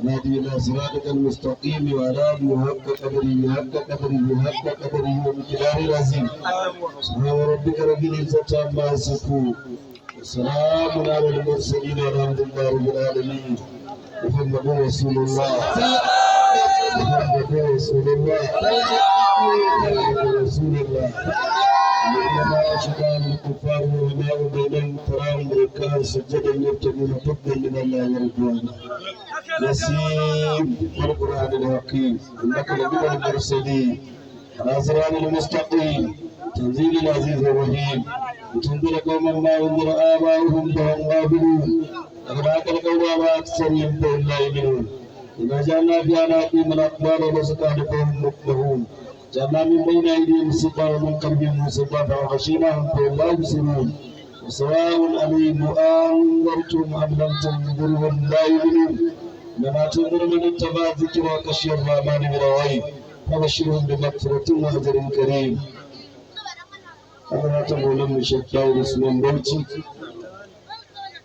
نادي إلى صراطك المستقيم وعلى آله حق قدره حق قدره حق قدره ومقداره العظيم. سبحان ربك رب العزة عما يصفون، وسلام على المرسلين، والحمد لله رب العالمين. محمد رسول الله، محمد رسول الله، محمد رسول الله. إنما أشداء الكفار ورحماء بينهم، تراهم ركعا سجدا يبتغون فضلا من الله ورضوانا. ياسين والقرآن الحكيم، إنك لمن المرسلين على صراط المستقيم، تنزيل العزيز الرحيم. لتنذر قوما ما أنذر آباؤهم فهم غافلون. لقد حق القول على أكثرهم فهم لا يؤمنون. إنا جعلنا في أعناقهم الأغلال والأصفاد فهم مقمحون. جعلنا من بين أيديهم سدا ومن خلفهم سدا فأغشيناهم فهم لا يبصرون. وسواء عليهم أأنذرتهم أم لم تنذرهم لا يؤمنون. إنما تنذر من اتبع الذكر وخشي الرحمن بالغيب، فبشرهم بمغفرة وأجر كريم. أنا تقول من شكاوى عثمان بوتي،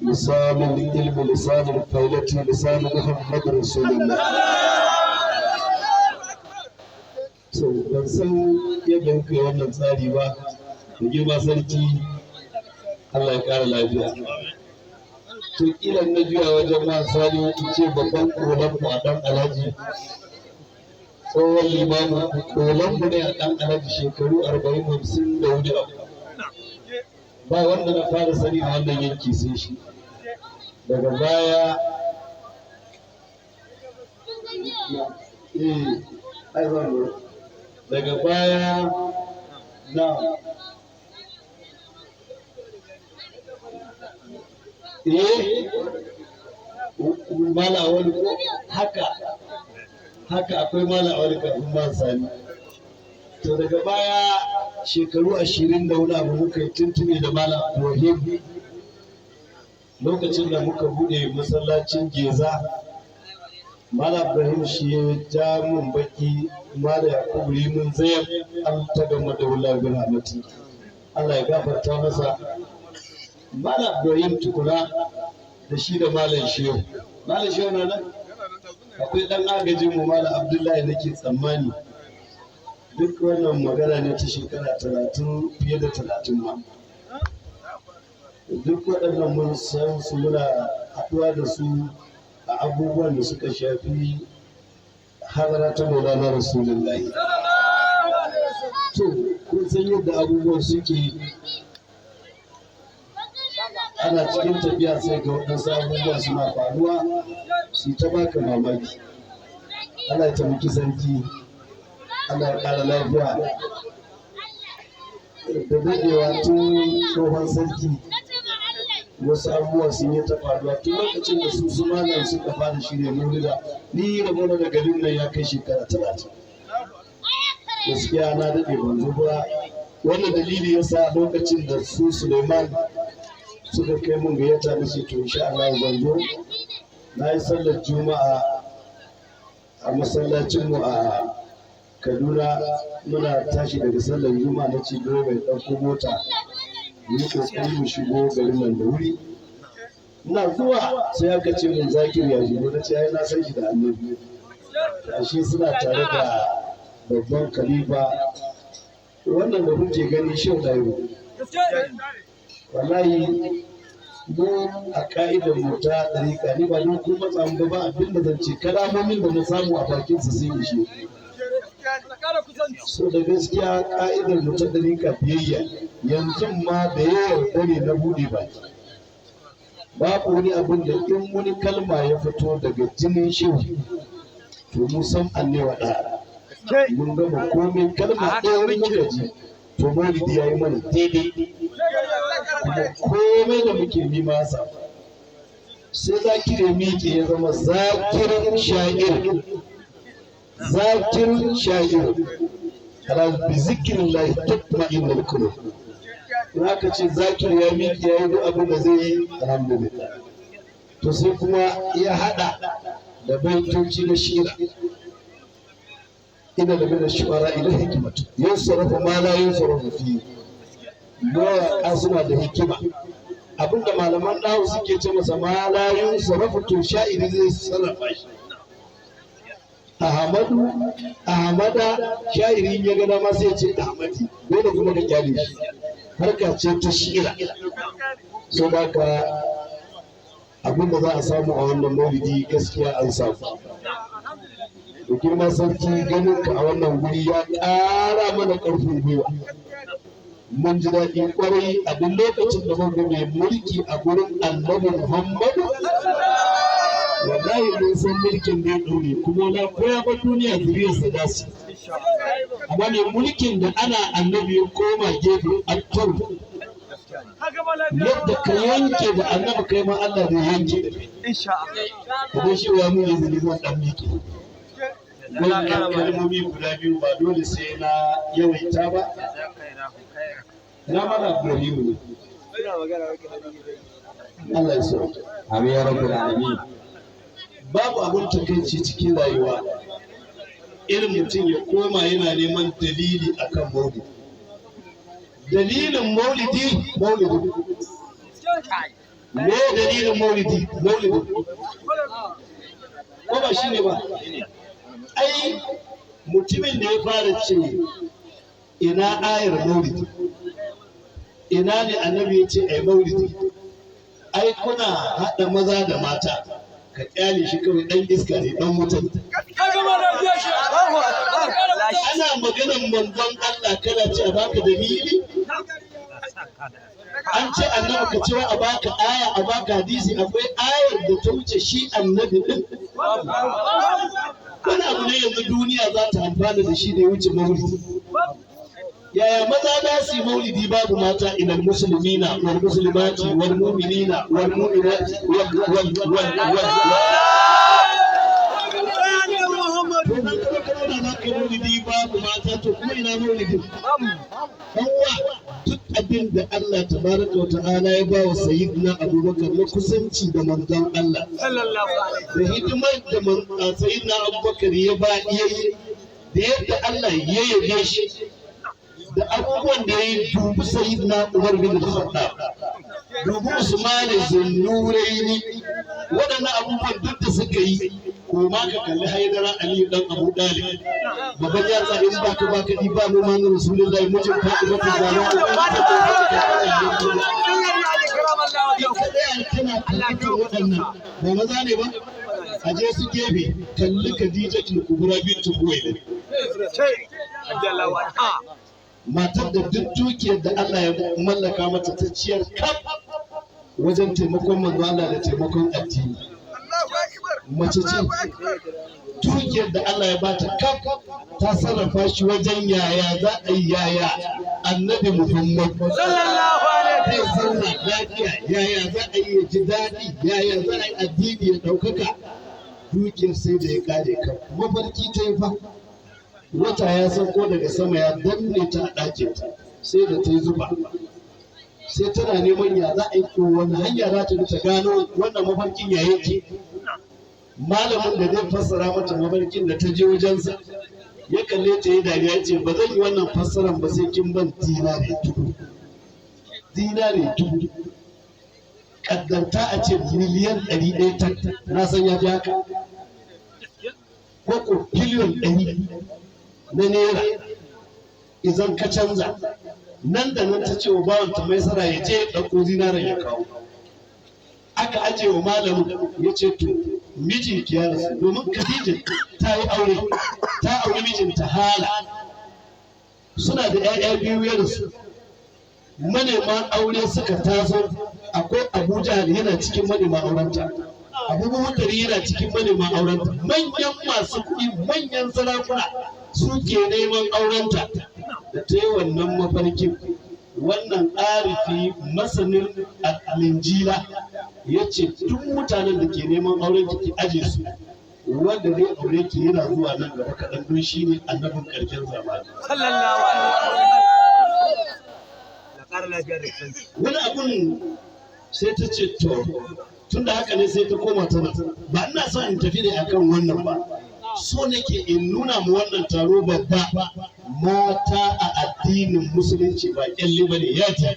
لسان العلم، لسان الفيلة، لسان محمد رسول الله. So ban san yadda kuka yi wannan tsari ba. Da girma sarki, Allah ya ƙara lafiya. To, kila na juya wajen ma sani in ce babban kolan mu a ɗan alhaji, tsohon limamin kolan mu ne a ɗan alhaji, shekaru 40, 50 da wani abu. Ba wanda na fara sani a wannan yanki sai shi. Daga baya, eh, ai zan zo. Daga baya na, eh, mala wani ko haka haka, akwai mala wani kafin man sani. To, daga baya shekaru 20 da wani abu muka yi tuntune da Malam Ibrahim lokacin da muka bude masallacin Geza. Malam Ibrahim shi ya ja mun baki. Malam Yakubu Rimin Zayab an ta gama da wula bin rahmati, Allah ya gafarta masa. Malam Ibrahim tukuna da shi da Malam Shehu. Malam Shehu na nan, akwai dan agajin mu Malam Abdullahi nake tsammani. Duk wannan magana ne ta shekara 30, fiye da 30 ma. Duk waɗannan mun san su, muna haɗuwa da su a abubuwan da suka shafi hadara ta Maulana Rasulullahi. To, kun san yadda abubuwan suke, ana cikin tafiya sai ga waɗansu abubuwa suna faruwa su ta baka mamaki. Allah ya taimaki sarki, Allah ya ƙara lafiya. Da daɗewa tun tsohon sarki wasu abubuwa sun yi ta faruwa tun lokacin da su su malam suka fara shirya maulida. Ni rabona da garin nan ya kai shekara 30. Gaskiya na daɗe ban zo ba. Wannan dalili yasa lokacin da su Suleiman suka kai mun gayyata na ce to, insha Allah zan zo. Na yi sallar Juma'a a masallacinmu a Kaduna. Muna tashi daga sallar Juma'a na ce dole mai ɗauko mota mu yi ƙoƙari mu shigo garin nan da wuri. Ina zuwa sai aka ce mun Zakir ya shigo. Na ce ai na san shi da Annabi. Ashe suna tare da babban khalifa. Wannan da kuke gani, Shehu Dairu. Wallahi mu a ka'idar mu ta ɗariƙa, ni ba don kun matsa mu ba, abin da zan ce, kalamomin da na samu a bakin sa sun ishe. So da gaskiya ka'idar mu ta ɗariƙa biyayya. Yanzu ma da ya yarda ne na buɗe baki. Babu wani abin da in wani kalma ya fito daga jinin shehu, to mu san annewa ɗaya, mun gama komai. Kalma ɗaya wani muka ji, to maulidi ya yi mana daidai, kuma komai da muke nema ya samu. Sai Zakir ya miƙe, ya zama Zakirin sha'ir, Zakirin sha'ir. Ala bi zikrillahi tatma'innul qulub. In aka ce Zakir ya miƙe, ya yi duk abin da zai yi, alhamdulillah. To, sai kuma ya haɗa da baitoci na shira. Ina da mina shu'ara ila hikmatu yusrafu ma la yusrafu fi. Mawaƙa suna da hikima. Abinda malaman nahu suke ce masa ma la yunsarafu, to sha'iri zai sarrafa shi. Ahmadu, Ahmada, sha'iri ya ga dama sai ya ce Ahmadi, dole kuma ka kyale shi. Harka ce ta shi'ira. So da ka abinda za a samu a wannan maulidi, gaskiya an samu. Da girma sarki, ganin ka a wannan guri ya ƙara mana ƙarfin gwiwa. Mun ji daɗi ƙwarai. A duk lokacin da muka mai mulki a gurin Annabi Muhammadu, wallahi mun san mulkin ne ɗore, kuma na koya ba duniya zuriyarsa za su. Amma mai mulkin da ana Annabi ya koma gefe aktaru, yadda ka yanke da Annabi, kai ma Allah zai yanke da kai. Idan shi ya mun izini, zan ɗan miƙe wannan kalmomi guda biyu, ba dole sai na yawaita ba. Na mana Ibrahimu ne. Allah ya so. Amin ya rabbal alamin. Babu abun takaici cikin rayuwa irin mutum ya koma yana neman dalili akan maulidi. Dalilin maulidi, maulidi. Me dalilin maulidi? Maulidi. Ko ba shi ne ba? Ai mutumin da ya fara ce ina ayar maulidi, ina ne Annabi ya ce ai maulidi, ai kuna haɗa maza da mata, ka kyale shi kawai, ɗan iska ne, ɗan mutum. Ana maganan manzon Allah, kana ce a baka dalili. An ce Annabi, ka cewa a baka aya, a baka hadisi. Akwai ayar da ta wuce shi Annabi din? Wani abu ne yanzu duniya za ta amfana da shi da ya wuce maulidi? Yaya maza za su yi maulidi babu mata? Ilal muslimina wal muslimati wal mu'minina wal mu'minati wal wal wal wal. To nan kuma kana da za ka maulidi babu mata, to kuma ina maulidin? Uwa, duk abin da Allah tabaraka wa ta'ala ya ba wa Sayyidina Abubakar na kusanci da manzon Allah, da hidimar da Sayyidina Abubakar ya ba yayi, da yadda Allah ya yabe shi da abubuwan da ya yi, dubi Sayyidina Umar bin Khattab, dubi Usman Zunnuraini, waɗannan abubuwan duk da suka yi, ko ma ka kalli Haidara Aliyu dan Abu Dalib, babban yatsa in baka baka ba noma na Rasulullahi, mijin Fatima ta zama. Tana kallon waɗannan ba maza ne ba, a je su gefe, kalli Khadija Kubra bintu Khuwailid, matar da duk dukiyar da Allah ya mallaka mata ta ciyar kaf wajen taimakon manzo Allah da taimakon addini. Mace ce, dukiyar da Allah ya bata kaf ta sarrafa shi wajen yaya za a yi, yaya Annabi Muhammad zai zauna lafiya, yaya za a yi ya ji daɗi, yaya za a yi addini ya ɗaukaka. Dukiyar sai da ya kare kaf. Mafarki ta yi fa, wata ya sauko daga sama ya danne ta a ɗakinta, sai da ta yi zuba. Sai tana neman ya za a yi, ko wani hanya za ta bi ta gano wannan mafarkin ya yake. Malamin da zai fassara mata mafarkin, da ta je wajensa, ya kalle ta yi dariya, ya ce ba zan yi wannan fassaran ba sai kin ban dinare 1000. Dinare 1000, kaddarta a ce miliyan 100 ta, na san ya fi haka, ko ko biliyon 100 na naira idan ka canza. Nan da nan ta ce wa bawanta mai sara ya je ya ɗauko zinaren ya kawo. Aka ajiye wa malamin, ya ce to mijinki ya rasu, domin Khadija ta yi aure, ta auri mijinta Hala, suna da 'ya'ya biyu, ya rasu. Manema aure suka taso, akwai Abu Jahal yana cikin manema aurenta, Abu Bakari yana cikin manema aurenta, manyan masu kuɗi, manyan sarakuna suke neman aurenta. Da ta yi wannan mafarkin, wannan arifi masanin Linjila ya ce duk mutanen da ke neman auren ki aje su, wanda zai aure ki yana zuwa nan gaba kaɗan, don shi ne annabin ƙarshen zamani. Wani abun sai ta ce to tun da haka ne, sai ta koma tana ba. Ina son in tafi ne akan wannan ba, so nake in nuna mu wannan taro babba, mata a addinin Musulunci ba kyalle ba ne ya ji.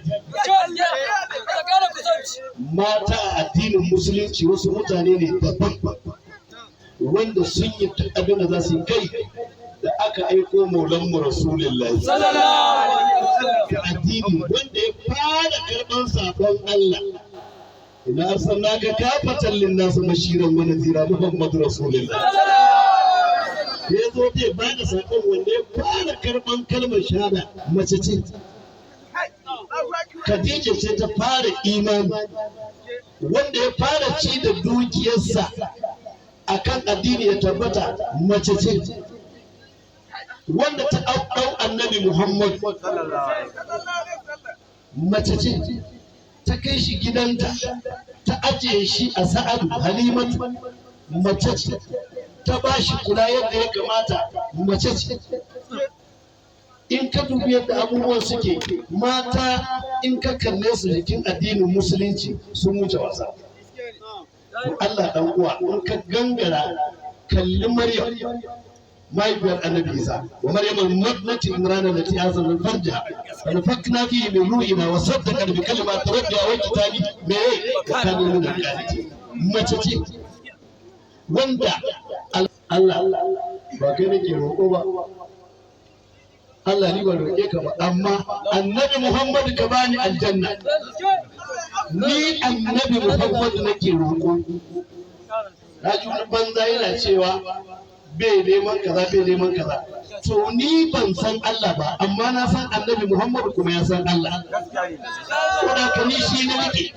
Mata a addinin musulunci wasu mutane ne daban wanda sun yi duk abin da za su yi kai da aka aiko maulanmu Rasulullahi addini wanda ya fara karɓar saƙon Allah. Ina arsalnaka kafatan linnas bashiran wa nadhira, Muhammadu Rasulullah. Ya zo zai ba da saƙon, wanda ya fara karɓar kalmar shahada mace ce. Khadija ce ta fara imani. Wanda ya fara ci da dukiyarsa akan addini ya tabbata mace ce. Wanda ta ɗau Annabi Muhammad mace ce, ta kai shi gidanta ta ajiye shi a Sa'adu, Halimatu mace ce, ta ba shi kula yadda ya kamata, mace ce. In ka dubi yadda abubuwan suke, mata in ka kalle su jikin addinin musulunci sun wuce wasa. To Allah, dan uwa, in ka gangara kalli Maryam, mahaifiyar Annabi Isa, wa Maryam ibnati Imran allati ahsanat farjaha fa nafakhna fihi min ruhina wa saddaqat bi kalimati rabbiha wa kitabi me wa kana min al-qanitin, mace ce. Wanda Allah, ba kai nake roƙo ba, Allah, ni ban roƙe ka ba, amma Annabi Muhammad ka bani aljanna. Ni Annabi Muhammad nake roƙo. Na ji wani banza yana cewa bai neman kaza, bai neman kaza. To ni ban san Allah ba, amma na san Annabi Muhammad kuma ya san Allah. Saboda ka ni shi ne nake.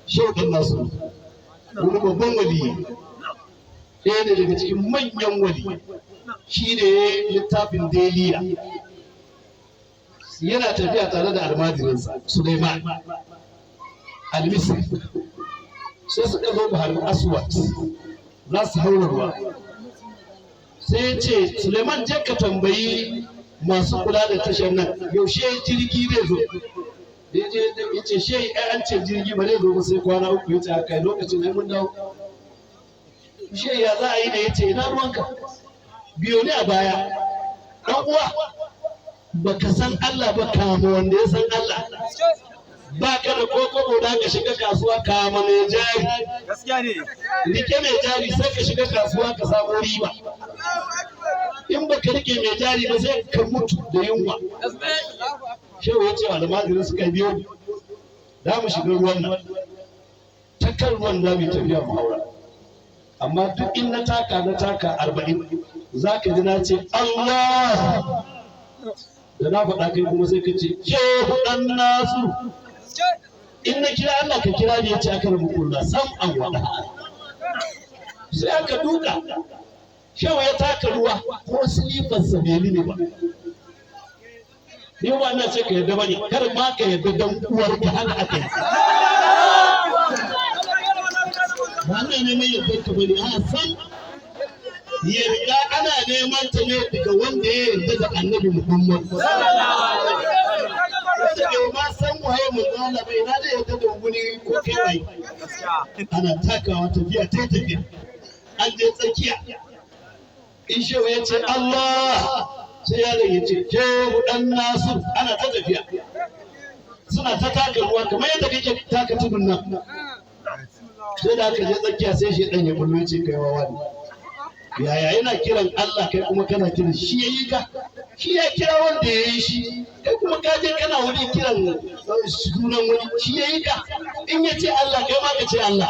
Shehu Dan Nasu wani babban wali, ɗaya ne daga cikin manyan wali, shi ne littafin Deliya. Yana tafiya tare da almajirinsa Suleiman Almisri, sai suka zo Bahar Aswad za su haura ruwa. Sai ya ce, "Suleiman, je ka tambayi masu kula da tashar nan yaushe jirgi zai zo." Da ya je ya ce, "Shehi, ai an ce jirgi ba zai zo ba sai kwana 3." Ya ce, "A kai lokacin ai mun dawo." "Shehi, ya za a yi da?" Ya ce, "Ina ruwanka, biyo ni a baya." Ɗan uwa, baka san Allah ba, kama wanda ya san Allah. Ba ka da kokobo da ka shiga kasuwa, kama mai jari. Gaskiya ne. Rike mai jari, sai ka shiga kasuwa ka samu riba. In baka rike mai jari ba, sai ka mutu da yunwa. Shehu ya ce wa almajirin suka biyo, za mu shiga ruwan nan, ta kan ruwan za mu yi tafiya mu haura, amma duk in na taka, na taka 40, za ka ji na ce Allah. Da na faɗa, kai kuma sai ka ce Shehu Dan Nasu. In na kira Allah, ka kira ni. Ya ce, aka rabu kulla sam an waɗa. Sai aka duka, shehu ya taka ruwa ko silifarsa bai ne ba. Ni ba ina ce ka yarda bane, kar ma ka yarda dan uwar ka, haka aka yi. Ba ana neman yardar ka bane, a san yarda ana neman ta ne daga wanda ya yarda da Annabi Muhammad. Wanda bai ma san waye manzo Allah bai na da yarda da wani ko kai bai. Ana takawa, tafiya ta tafiya, an je tsakiya, in shehu ya ce Allah, sai yaron ya ce Shehu Dan Nasu. Ana ta tafiya, suna ta taka ruwa kamar yadda kake taka tudun nan. Sai da aka je tsakiya, sai shi dan ya bullo, ce, "Kai wawa ne, yaya yana kiran Allah, kai kuma kana kiran shi yayi ka? Shi ya kira wanda ya yi shi, kai kuma ka je kana wani kiran sunan wani. Shi ya yi ka? In ya ce Allah, kai ma ka ce Allah."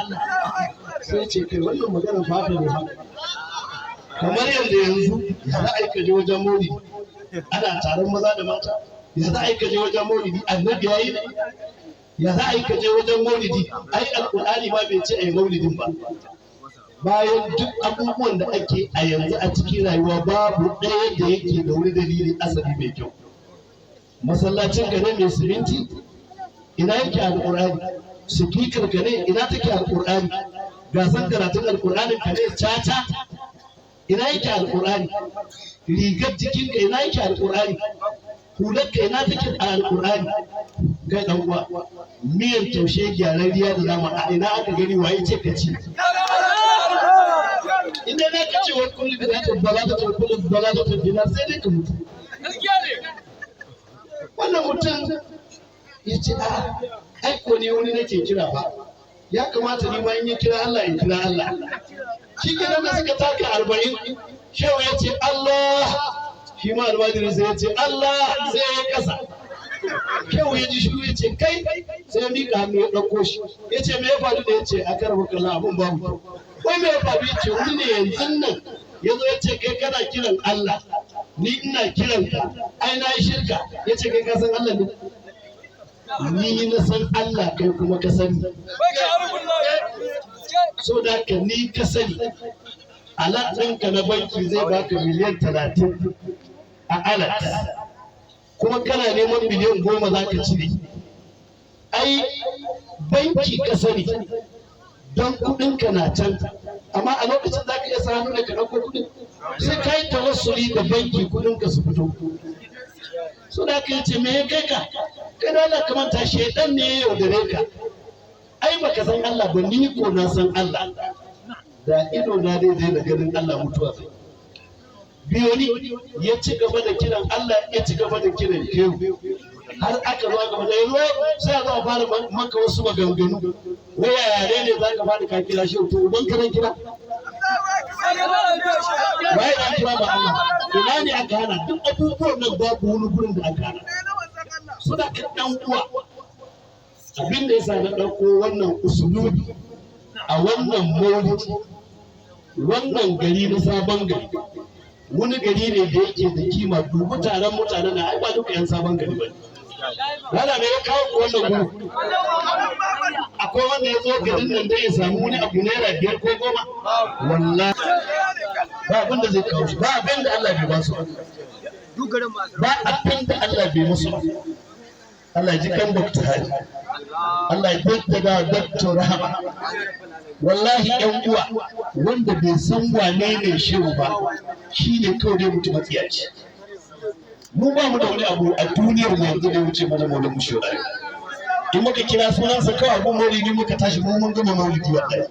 Sai ce, "Kai, wannan magana fa haka ne ba." Kamar yadda yanzu, ya za a yi ka je wajen maulidi ana taron maza da mata? Ya za a yi ka je wajen maulidi, Annabi ya yi ne? Ya za a yi ka je wajen maulidi, ai Alƙur'ani ma bai ce a yi maulidin ba? Bayan duk abubuwan da ake a yanzu a cikin rayuwa, babu ɗaya da yake da wani dalili asali mai kyau. Masallacin ka ne mai siminti, ina yake Alƙur'ani? Sifikar ka ne, ina take Alƙur'ani? Gasan karatun Alƙur'anin ka ne caca, ina yake Alƙur'ani? Rigar jikinka, ina yake Alƙur'ani? Hular ka, ina take a Alƙur'ani? Kai dan uwa, miyar taushe gyararriya da nama, a ina aka gani? Waye ce ka ci? In dai ka ce wani kullu da ta bala ta kullu bala ta bina, sai dai ka mutu. Wannan mutum ya ce, a Ai ko ne wani nake kira fa, ya kamata ni ma in yi kira Allah in kira Allah. Shi kenan da suka taka 40, shehu ya ce Allah, shi ma almajirin sai ya ce Allah, sai ya kasa. Shehu ya ji shiru ya ce kai, sai ya miƙa hannu ya ɗauko shi, ya ce me ya faru da ya ce a karɓar kallon abun babu. Wai me ya faru? Ya ce wani ne yanzu nan ya zo ya ce kai kana kiran Allah, ni ina kiran ka, ai na yi shirka. Ya ce kai ka san Allah ne? Ni na san Allah, kai kuma ka sani. So da ka ni ka sani. Alat ɗinka na banki zai baka miliyan 30 a alat, kuma kana neman miliyan 10 za ka cire. Ai banki ka sani don kuɗinka na can, amma a lokacin za ka iya sa hannu da ka ɗauko kuɗin, sai ka yi tawassuli da banki kuɗinka su fito. So da ka ce me ya kai ka? Kai da Allah ka manta, shaidan ne ya yaudare ka. Ai baka san Allah ba, ni ko na san Allah. Da ido na dai zai da ganin Allah mutuwa zai biyo ni. Ya ci gaba da kiran Allah, ya ci gaba da kiran kewu, har aka zo gaba da yanzu sai a zo a fara maka wasu maganganu. Wai yaya ne za ka fara ka kira shi? To uban karan kira waye? An kira ba Allah. Ina ne aka hana? Duk abubuwan nan babu wani gurin da aka hana. Suna kan dan uwa. Abin da yasa na ɗauko wannan usulubi a wannan maulidi, wannan gari na Sabon Gari, wani gari ne da yake da kima. Dubu taron mutane na, ai ba duka yan Sabon Gari ba ne. Lala me ya kawo ku wannan guri? Akwai wanda ya zo garin nan dai ya samu wani abu naira 5 ko 10? Wallahi ba abin da zai kawo shi, ba abin da Allah bai ba su, ba abin da Allah bai musu ba. Allah ya ji kan Dr. Hadi, Allah ya jaddada Dr. Rahama. Wallahi yan uwa, wanda bai san wane ne shehu ba, shi ne kawai dai mutum matsiyaci. Mu ba mu da wani abu a duniyar mu yanzu da ya wuce mana Maulan mu Shehu. In muka kira sunansa kawai abun maulidi muka tashi, mu mun gama maulidi. Wallahi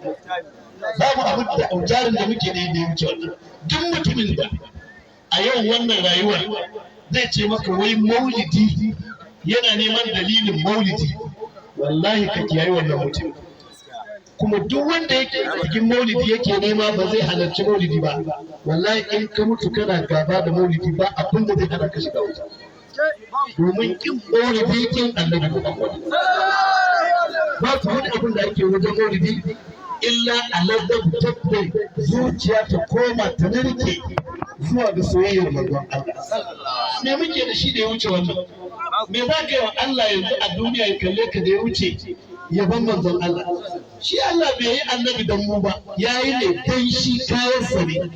babu abu da jarin da muke da ya wuce wannan. Duk mutumin da a yau wannan rayuwar zai ce maka wai maulidi, yana neman dalilin maulidi, wallahi ka kiyaye wannan mutum. Kuma duk wanda yake cikin maulidi yake nema ba zai halarci maulidi ba, wallahi in ka mutu kana gaba da maulidi, ba abin da zai hana ka shiga wuta, domin kin maulidi kin Annabi Muhammad. Ba su wani abin da ake wajen maulidi illa a ladabtar da zuciya ta koma ta narke zuwa ga soyayyar manzon Allah. Me muke da shi da ya wuce wannan? Me za ka yi wa Allah yanzu a duniya ya kalle ka da ya wuce yaban manzon Allah? Shi Allah bai yi annabi dan mu ba, ya yi ne dan shi, kayansa ne.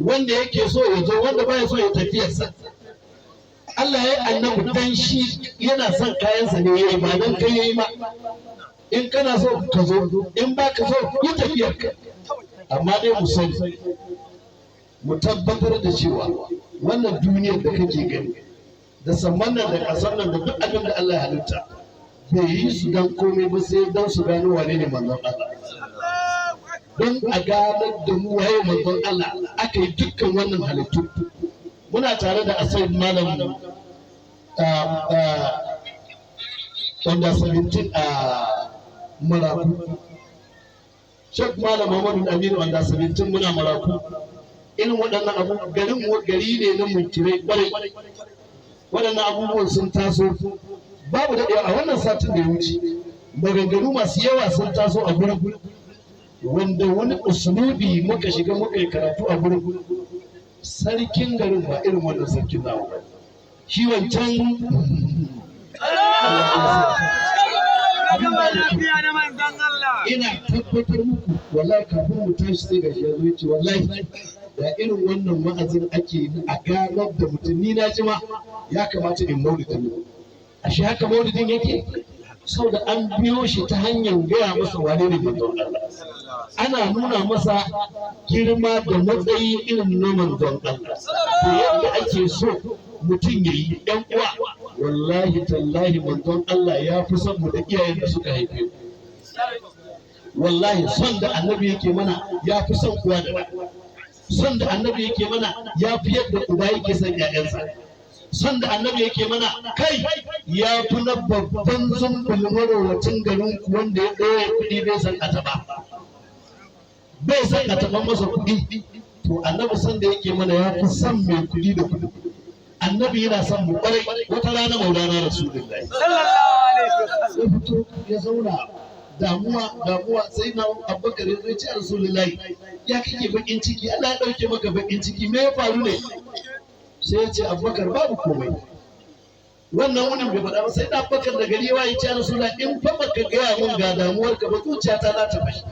Wanda yake so ya zo, wanda baya so ya tafiyarsa. Allah ya yi annabi dan shi, yana son kayansa ne ya yi, ba dan kai ya yi ba. In kana so ka zo, in ba ka so yi tafiyarka. Amma dai mu sani, mu tabbatar da cewa wannan duniyar da kake gani da samman nan da ƙasar nan da duk abin da Allah ya halitta, bai yi su don komai ba sai don su gano wane ne manzon Allah. Don a ganar da mu waye manzon Allah aka yi dukkan wannan halittu. Muna tare da asai malam wanda 17 a Maraku, Sheikh Malam Muhammadu Aminu wanda 17, muna Maraku. Irin waɗannan abu, garin gari ne na munkirai kwarai. Waɗannan abubuwan sun taso babu daɗewa. A wannan satin da ya wuce, maganganu masu yawa sun taso a gurin wanda wani usulubi muka shiga muka yi karatu a gurin sarkin garin. Ba irin wannan sarkin namu ba, shi wancan. Ina tabbatar muku, wallahi kafin mu tashi sai gashi ya zo ya ce wallahi da irin wannan wa'azin ake yi a ganar da mutum, ni na ji ma ya kamata in maulidin mu. Ashe haka maulidin yake? Saboda an biyo shi ta hanyar gaya masa wane ne manzon Allah, ana nuna masa girma da matsayi irin na manzon Allah to yadda ake so mutum ya yi. Ɗan uwa, wallahi tallahi manzon Allah ya fi son mu da iyayen da suka haife mu. Wallahi son da annabi yake mana ya fi son uwa da ɗa. Son da annabi yake mana ya fi yadda uba yake son ƴaƴansa. Son da annabi yake mana kai ya fi na babban zumbul marowacin garin ku wanda ya ɗoye kuɗi bai san a taɓa. Bai san a taɓa masa kuɗi. To annabi son da yake mana ya fi son mai kuɗi da kuɗi. Annabi yana son mu ƙwarai. Wata rana Maulana Rasulullahi Sallallahu alaihi wasallam. ya fito ya zauna damuwa damuwa. Sai na Abubakar ya zo ya ce, "Rasulullahi, ya kake bakin ciki? Allah ya dauke maka bakin ciki, me ya faru ne?" Sai ya ce, "Abubakar, babu komai." Wannan wunin bai faɗa ba. Sai da Abubakar da gari ya ce, "Rasulullahi, in fa baka gaya mun ga damuwar ka ba, zuciyata za ta fashi.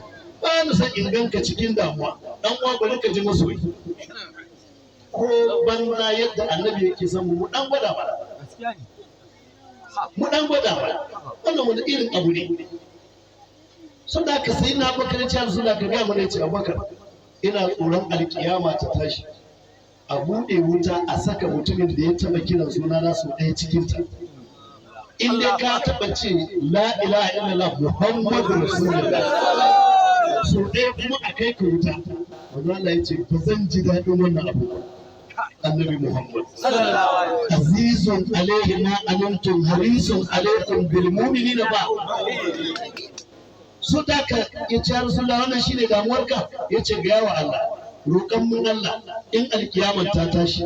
Ba ni san in ganka cikin damuwa." Dan uwa, bari ka ji masoyi ko banza yadda annabi yake son mu. Mu dan gwada mana. Gaskiya ne. Mu dan gwada mana, wannan wani irin abu ne. Saboda haka sai na Bakar ya ce, "Rasulullah, ka gaya mana." Ya ce, "Abubakar, ina tsoron alkiyama ta tashi, a buɗe wuta a saka mutumin da ya taɓa kiran suna na sau ɗaya cikin ta. In dai ka taɓa ce la ilaha illallah Muhammadu Rasulullah sau ɗaya kuma a kai ka wuta," manzo Allah ya ce, "ba zan ji daɗin wannan abu ba." Annabi Muhammad Sallallahu alaihi wasallam. Azizun alaihi ma anantum, harisun alaikum bil mu'minina ba su da ka. Ya ce, "Rasulullah, wannan shine damuwarka?" Ya ce, "Ga yawa Allah, roƙon mun Allah, in alkiyamar ta tashi,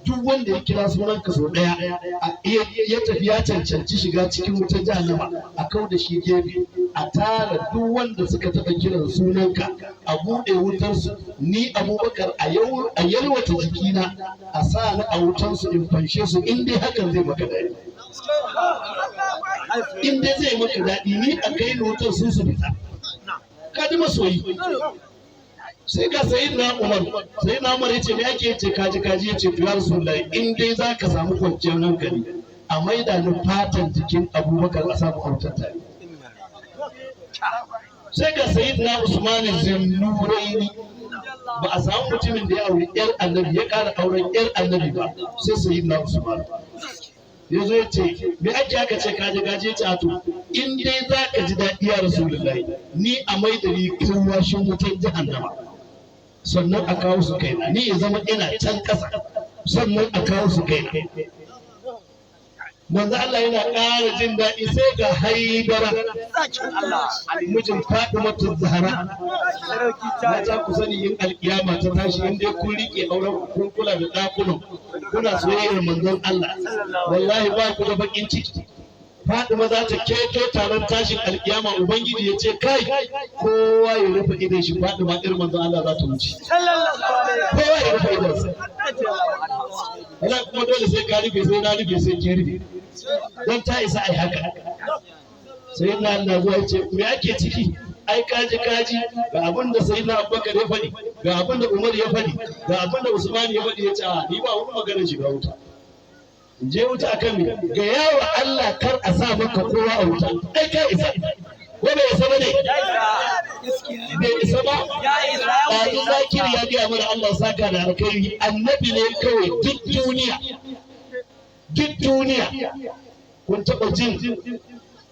duk wanda ya kira sunan ka sau ɗaya ya tafi ya cancanci shiga cikin wutar jahannama, a kau da shi gefe, a tara duk wanda suka taɓa kiran sunanka, a buɗe wutarsu, ni Abubakar a yalwata jikina a sa ni a wutarsu in fanshe su. In dai hakan zai maka daɗi, in dai zai maka daɗi, ni a kai ni wutar su su fita." Ka ji masoyi. Sai ga Sayyidina Umar. Sayyidina Umar yace, "Me ake?" Yace, "Kaji kaji." Yace, "To ya Rasulullahi, in dai zaka samu kwanciyar hankali, a maida ni fatan jikin Abubakar a samu autar tare." Sai ga Sayyidina Usman Zinnuraini. Ba a samu mutumin da ya auri yar annabi ya ƙara auren yar annabi ba sai Sayyidina Usman. Ya zo ya ce, "Me ake?" Aka ce, "Kaji kaji." Ya ce, "A to, in dai za ka ji daɗi ya Rasulullahi, ni a mai da ni karwashin wutar jahannama, sannan a kawo su kaina, ni ya zama ina can ƙasa, sannan a kawo su kaina." Manzo Allah yana ƙara jin daɗi. Sai ga Haidara, Zakin Allah. mijin Fatimatu Zahra. Sarauki ta Mata, ku sani, in alkiyama ta tashi, in dai kun rike auren ku, kun kula da ɗakunan, kuna soyayyar manzon Allah, wallahi ba ku da bakin ciki. Fatima za ta keto taron tashin alkiyama. Ubangiji ya ce, "Kai, kowa ya rufe idon shi, Fatima irin manzon Allah za ta wuce." Sallallahu alaihi Kowa ya rufe idonsa. wasallam. Wala kuma dole sai ka rufe, sai na rufe, sai ke rufe, don ta isa ai haka. Sai na Allah zuwa ya ce, "Me ake ciki?" "Ai kaji kaji, ga abin da sai na Abubakar ya faɗi, ga abin da Umar ya faɗi, ga abin da Usman ya faɗi." Ya ce, "A ni ba wani maganar shiga wuta. In je wuta akan me? Ga yawa Allah kar a sa maka kowa a wuta. Ai ka isa. Ko bai isa ba ne?" Ya isa. Bai isa ba. Ya isa. Ya Ɗazu wuce. Zakir ya gaya mana, Allah saka da alkhairi, annabi ne kawai duk duniya. Duk duniya. Kun taɓa jin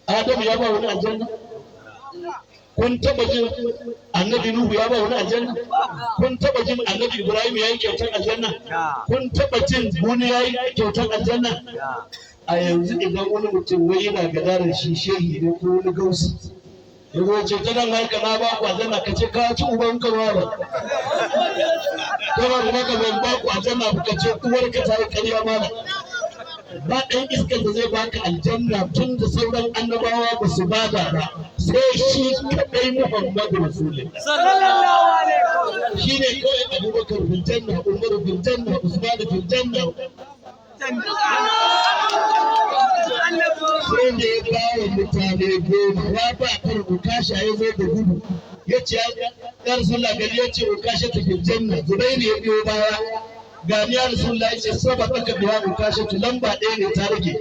Adamu ya ba wani aljanna? Kun taɓa jin Annabi Nuhu ya ba wani aljanna? Kun taɓa jin Annabi Ibrahim ya yi kyautar aljanna? Kun taɓa jin wani ya yi kyautar aljanna? Ya. A yanzu idan wani mutum wai yana gadarar shi shehi ne ko wani gausi, ya zo ce, "Ta nan haka na ba ku aljanna," ka ce ka ci uban ka ba. Kana kuma ka ban ba ku aljanna, ka ce uwar ka ta yi ƙarya mana. Ba ɗan iskar da zai baka aljanna tun da sauran annabawa ba su bada ba, sai shi kaɗai Muhammadu Rasulullah. Sallallahu alaihi wasallam. Shi ne kawai Abubakar fil janna, Umar fil janna, Usman fil janna. Sai da ya kawo mutane 10 ya ba kar Ukasha. Ya zo da gudu ya ce, "Ya Rasulullah, gari." Ya ce, "Ukasha ta fil janna." Zubairu ya biyo baya, "Ga ni ya Rasulullah." Ya ce, "Saba ka biya Ukasha tu, lamba ɗaya ne ta rage,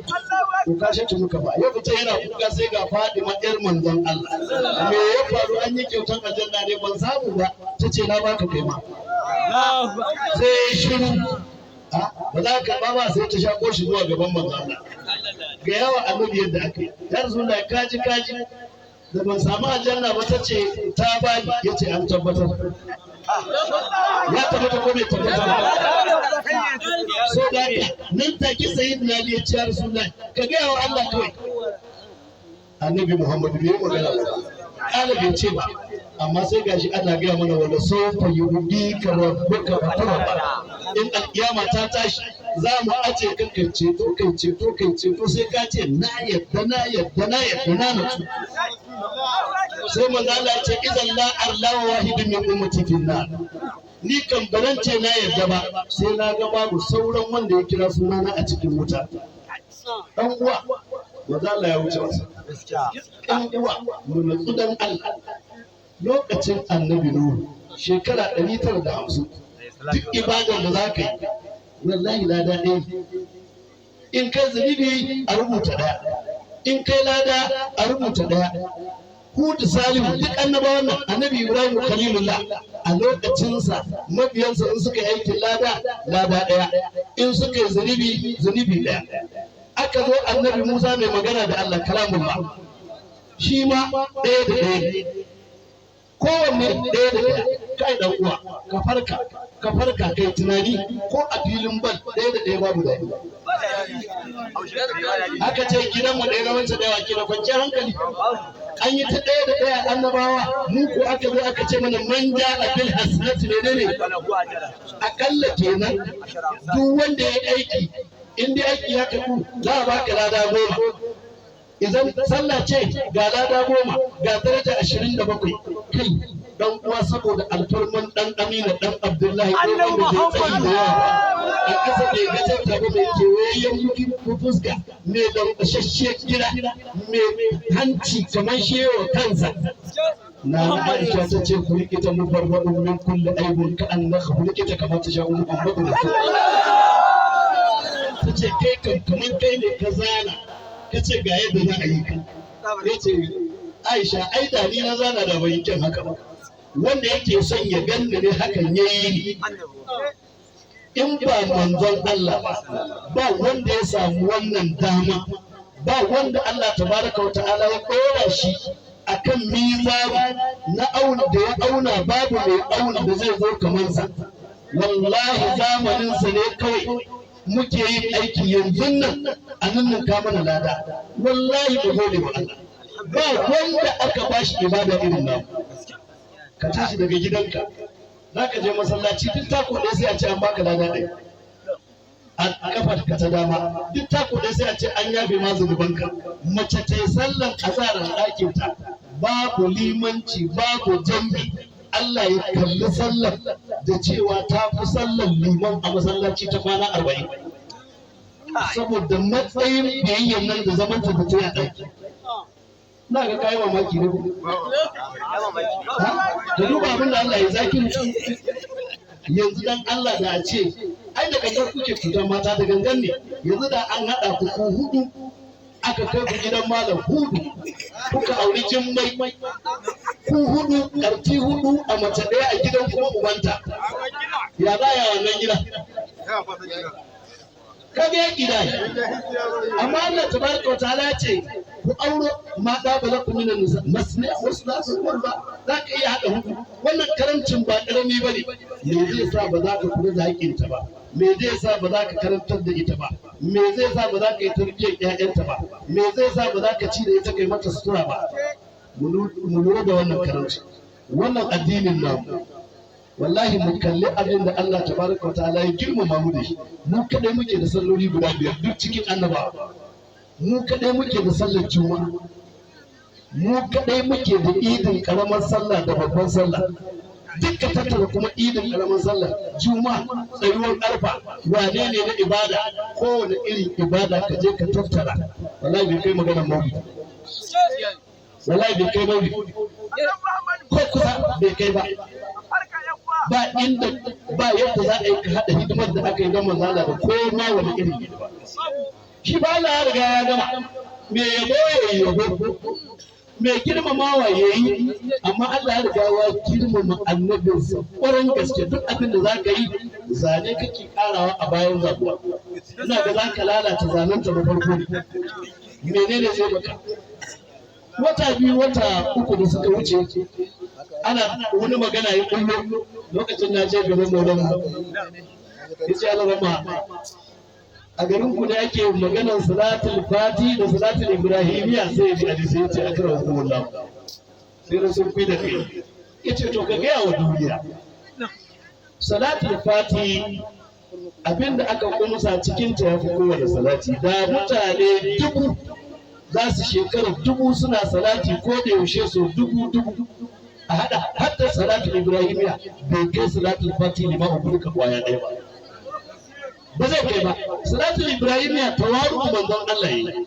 Ukasha tu muka ba." Ya fita yana kuka. Sai ga Fadima yar manzon Allah. "Me ya faru?" "An yi kyautar aljanna ne, ban samu ba." Ta ce, "Na baka kai ma." Sai ya shiru. Ba za ka karɓa ba. Sai ta shaƙo shi zuwa gaban manzon Allah. "Ga yawa annabi yadda aka yi. Ya Rasulullah, kaji kaji, da ban samu aljanna ba, ta ce ta bani." Ya ce, "An tabbatar." Ya tabbata ko bai tabbata ba? So da haka nan take sayyidina Ali ya ce, ya Rasulullahi, ka gaya wa Allah kawai. Annabi Muhammadu bai magana ba, kala bai ce ba, amma sai gashi ana gaya mana wala sawfa yuhdika rabbuka fatarda. In alkiyama ta tashi, za mu ace ka, kai ceto, kai ceto, kai ceto, sai ka ce na yadda, na yadda, na yadda, na natsu. Sai manzo Allah ya ce, idan la arla wahidun min ummati fin nar. Ni kan baran ce na yadda ba sai na ga babu sauran wanda ya kira sunana a cikin wuta. Dan uwa, manzo Allah ya wuce wasa. Dan uwa, mu natsu dan Allah. Lokacin Annabi Nuhu shekara 950, duk ibadar da za ka yi, wallahi lada ɗaya. In kai zunubi, a rubuta ɗaya. In kai lada, a rubuta ɗaya. Hudu, Salihu, duk annabawan nan, Annabi Ibrahim Khalilullah, a lokacinsa mabiyansa in suka yi aikin lada, lada ɗaya. In suka yi zunubi, zunubi ɗaya. Aka zo Annabi Musa mai magana da Allah, kalamullah, shi ma ɗaya da ɗaya, kowanne ɗaya da ɗaya. Kai dan uwa, ka farka, ka farka, kai tunani. Ko a filin bal ɗaya da ɗaya babu daɗi. Aka ce gidanmu ɗaya na wancan ɗaya ke da kwanciyar hankali. An yi ta ɗaya da ɗaya annabawa, mu ko aka zo aka ce mana man ja'a bil hasanati, menene akalla kenan? Duk wanda ya aiki, in dai aiki ya karbu, za a baka lada 10. Idan sallah ce, ga lada 10, ga daraja 27. Kai dan uwa, saboda alfarman dan Amina dan Abdullahi ko wanda bai tsayi da yawa ba a ƙasa, mai gajarta ba, mai kewayayyen fuska, mai lankwashasshiyar gira, mai hanci kamar shewa kansa. Na Aisha ta ce, ku rikita mubarradun min kulli aibun ka annaka rikita kamar ta sha'u Muhammadu. Ta ce, kai kan kamar kai ne ka zana, ka ce ga yadda za a yi ka. Ya ce, Aisha, ai da ni na zana da bai kyan haka ba. Wanda yake son ya ganni ne hakan ya yi ni. In ba manzon Allah ba, ba wanda ya samu wannan dama. Ba wanda Allah tabaraka wa ta'ala ya ɗora shi akan mizani na auna da ya auna, babu mai auna da zai zo kamar sa. Wallahi zamaninsa ne kawai muke yin aiki yanzu nan a nan ka mana lada. Wallahi mu gode wa Allah. Ba wanda aka bashi ibada irin namu. Ka tashi daga gidanka za ka je masallaci, duk tako ɗaya sai a ce an baka lada ɗaya a kafar ka ta dama. Duk tako ɗaya sai a ce an yafe ma zunubanka. Mace ta yi sallan azahar a ɗakin ta, babu limanci, babu jam'i, Allah ya kalli sallar da cewa ta fi sallar liman a masallaci ta kwana 40, saboda matsayin biyayyan nan da zaman ta da ta yi a ɗaki. Na ga kayi mamaki ne ko? Da duba abin da Allah ya zaki yanzu. Dan Allah, da a ce ai da gangan kuke cutar mata, da gangan ne. Yanzu da an haɗa ku ku hudu, aka kai ku gidan Malam Hudu, kuka auri Jimmai, ku hudu, ƙarfi hudu a mace ɗaya a gidan kuma ubanta, ya za ya wannan gida? Kaga ya gida. Amma Allah tabaraka wa ta'ala ce ku auro ma da bala ku minan nisa masna wasu za su ba za ka iya haɗa hudu. Wannan karamcin ba karami bane. Me zai sa ba za ka kula da haƙƙinta ba? Me zai sa ba za ka karantar da ita ba? Me zai sa ba za ka yi tarbiyyar ƴaƴanta ba? Me zai sa ba za ka ci da ita, kai mata sutura ba? Mu lura da wannan karamci, wannan addinin namu. Wallahi mu kalli abin da Allah tabaraka wa ta'ala ya girmama mu da shi. Mu kadai muke da salloli guda biyar duk cikin annabawa. Mu kadai muke da sallar Juma'a. Mu kadai muke da idin karamar sallah da babban sallah. Duk ka tattara kuma idin karamar sallah, Juma'a, tsayuwar Arfa, wane ne na ibada, kowane irin ibada ka je ka tattara, wallahi bai kai maganar maulidi. Wallahi bai kai maulidi ko kusa, bai kai ba. Ba inda ba yadda za a yi ka haɗa hidimar da aka yi don manzala da ko ma wani irin hidima. Shi ba Allah ya riga ya gama. Me yabo ya yi yabo, mai girmamawa ya yi, amma Allah ya riga ya girmama annabinsa ƙwarin gaske. Duk abin da za ka yi, zane kake karawa a bayan zabuwa. Ina ga za ka lalata zanen ta na farko ne. Menene zai maka? Wata 2, wata 3 da suka wuce, ana wani magana ya kullo lokacin na je gaban Maulana. Ya ce, "Allah rama, a garin ku da ake maganar salatul fati da salatul ibrahimiya?" Sai ya ji hadisi, ya ce, "Akara hukumullah." Sai na sun da kai, ya ce, "To ka gaya wa duniya salatul fati, abinda aka kumsa cikin ta yafi kowane salati. Da mutane 1000 za su shekara 1000 suna salati ko da yaushe so dubu dubu, a hada hatta salatul ibrahimiya, bai kai salatul fati lima ugulika kwaya ɗaya ba, ba zai kai ba." Salatul ibrahimiya tawaru manzon Allah yi.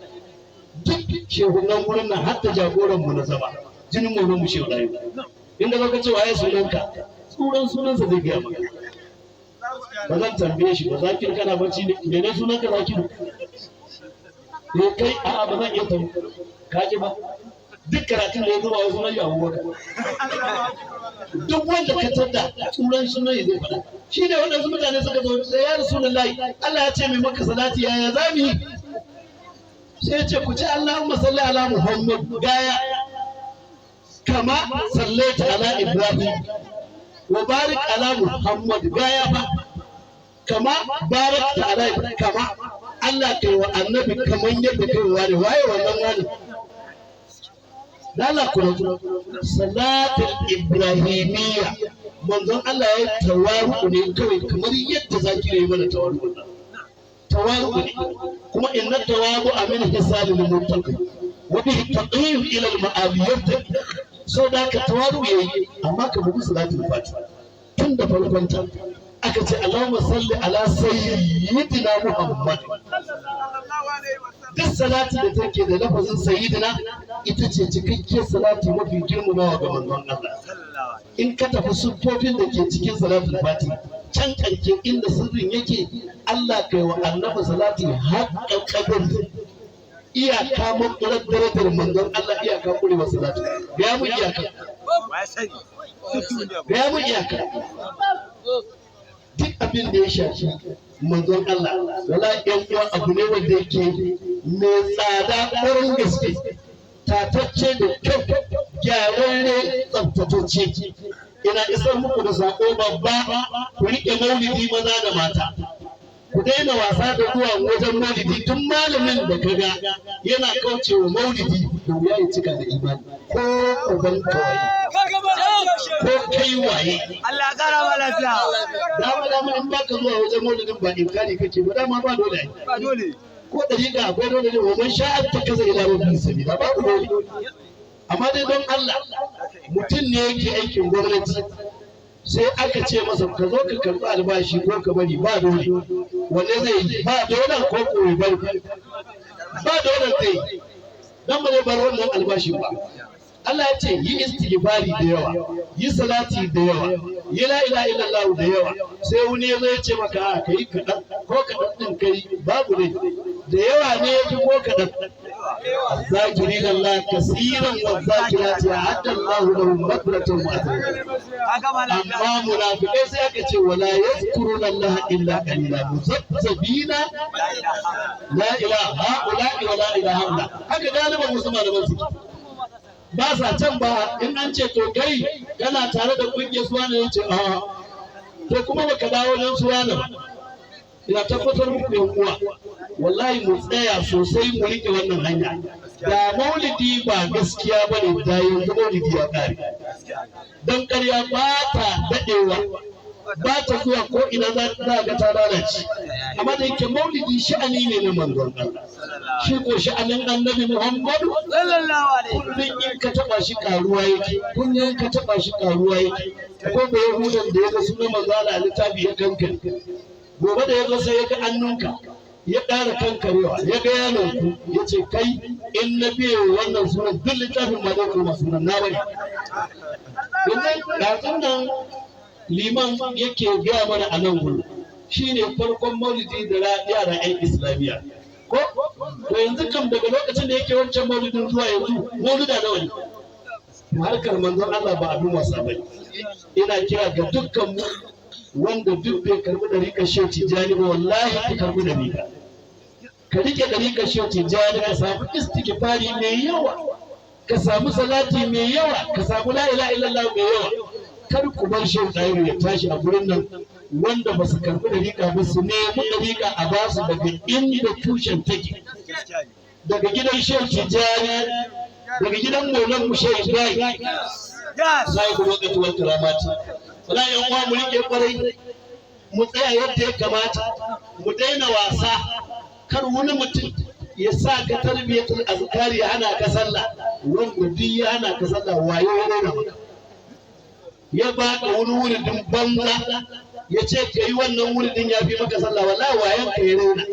Duk shehunan wurin nan, hatta jagoran mu na zama jinin mu mu, shehu rayu, inda zaka ce, "Waye sunanka?" Tsuran sunansa zai gaya maka. Ba zan tambaye shi ba. Zakir, kana bacci ne? Mene sunanka, Zakir? Ne kai? A'a, ba zan iya tambaye ka ji ba. Duk karatun da ya zuba wasu sunan Abubakar, duk wanda ka tadda tsuran sunan ya zai faɗa. Shi ne waɗansu mutane suka zo sai, "Ya Rasulullahi, Allah ya ce mai maka salati, yaya za mu yi?" Sai ya ce, "Ku ce Allahumma salli ala Muhammad gaya kama sallaita ala Ibrahim, wa barik ala Muhammad gaya ba kama barakta ala Ibrahim." Kama Allah kai wa annabi kaman yadda kai wa wani. Waye wannan wani? Lala ku salatul ibrahimiyya, manzon Allah ya tawaru ne kawai kamar yadda zaki yi mana tawaru nan. Tawaru ne kuma inna tawabu min hisalil muttaqi wa bihi taqim ila al ma'aliyat. So da ka tawaru yayi, amma ka bugu salatul fatiha tun da farkon ta aka ce, "Allahumma salli ala sayyidina Muhammad." Duk salati da take da lafazin sayyidina ita ce cikakkiyar salati mafi girmamawa ga manzon Allah. In ka tafi siffofin da ke cikin salatul fati, can karke inda sirrin yake, Allah kai wa annabi salati haƙƙa qadar, iyaka makurar darajar manzon Allah, iyaka kurewa salati. Ga mu iyaka, ga mu iyaka. Duk abin da ya shafi manzon Allah, wala yan uwa, abu ne wanda yake mai tsada ƙwarin gaske, tatacce da kyau, gyararre, tsaftatacce. Ina isar muku da sako babba: ku riƙe maulidi maza da mata, ku daina wasa da zuwa wajen maulidi. Duk malamin da kaga yana kaucewa maulidi, da wuya ya cika da imani, ko uban kawai ko kai waye. Allah kara ma lafiya. Dama dama in baka zuwa wajen maulidin, ba inkari kake ba, dama ba dole ai. Ba dole. Ko dariƙa akwai dole ne? Wa man sha'a takaza ila rabbi sabila, babu dole. Amma dai don Allah, mutum ne yake aikin gwamnati, sai aka ce masa, "Ka zo ka karɓi albashi ko ka bari, ba dole." Wanne zai yi? Ba dole ko ko ya bari? Ba dole zai yi, dan ba zai bar wannan albashin ba. Allah ya ce yi istighfari da yawa, yi salati da yawa, yi la ilaha illallah da yawa. Sai wani ya zo ya ce maka, a kai kaɗan ko kaɗan ɗin kai babu ne. Da yawa ne ya fi ko kaɗan? الذاكرين الله كثيرا والذاكرات أعد الله لهم مغفرة وأجرا. Ka gama lafiya. Amma munafikai sai aka ce, wala yazkuruna Allah illa qalila muzabbina La ilaha. La ilaha haula wa la ilaha haula. Haka galiban wasu malaman suke, ba sa can ba. In an ce, "To kai kana tare da kungiyar suwana?" Ya ce, "A to kuma baka dawo wajen suwana ba." Ina tabbatar muku yan uwa, wallahi mu tsaya sosai mu rike wannan hanya. Da maulidi ba gaskiya bane, da yanzu maulidi ya kare, don ƙarya ba ta daɗewa, ba ta zuwa ko ina, za ga ta lalace. Amma da yake maulidi sha'ani ne na manzon Allah, shi ko sha'anin annabi Muhammadu Sallallahu alaihi. kullum in ka taba shi karuwa yake, kullum in ka taba shi karuwa yake. Akwai ba yahudan da ya ga sunan manzo Allah a littafi ya kankare. Gobe da ya zo sai ya ga annunka, ya ƙara kankarewa, ya ga yaron ku, ya ce, "Kai, in na biye wannan sunan, duk littafin ma zai koma sunan na bari." Yanzu ɗazun nan liman yake gaya mana a nan gudu, shine farkon maulidi da yara 'yan islamiyya ko. To yanzu kam daga lokacin da yake wancan maulidin zuwa yanzu, maulida nawa ne? Harkar manzon Allah ba abin wasa bane. Ina kira ga dukkan mu, wanda duk bai karbi dariƙar Shehu Tijjani ba, wallahi ka karbi dariƙa, ka rike dariƙar Shehu Tijjani, ka samu istighfari mai yawa, ka samu salati mai yawa, ka samu la ilaha illallah mai yawa. Kar ku bar Shehu Tahiru ya tashi a gurin nan. Wanda ba su karɓi dariƙa ba, su nemi dariƙa a ba su daga inda tushen take, daga gidan Shehu Tijjani, daga gidan Maulan mu Shehu Ibrahim sai ku lokaci wal karamati. Wala yan uwa, mu rike kwarai, mu tsaya yadda ya kamata, mu daina wasa. Kar wani mutum ya sa ka tarbiyatul azkari ya hana ka sallah. Wanda duk ya hana ka sallah, wayo ya raina maka, ya baka wani wuridin banza, ya ce ka yi wannan wuridin ya fi maka sallah, wallahi wayan ka ya raina,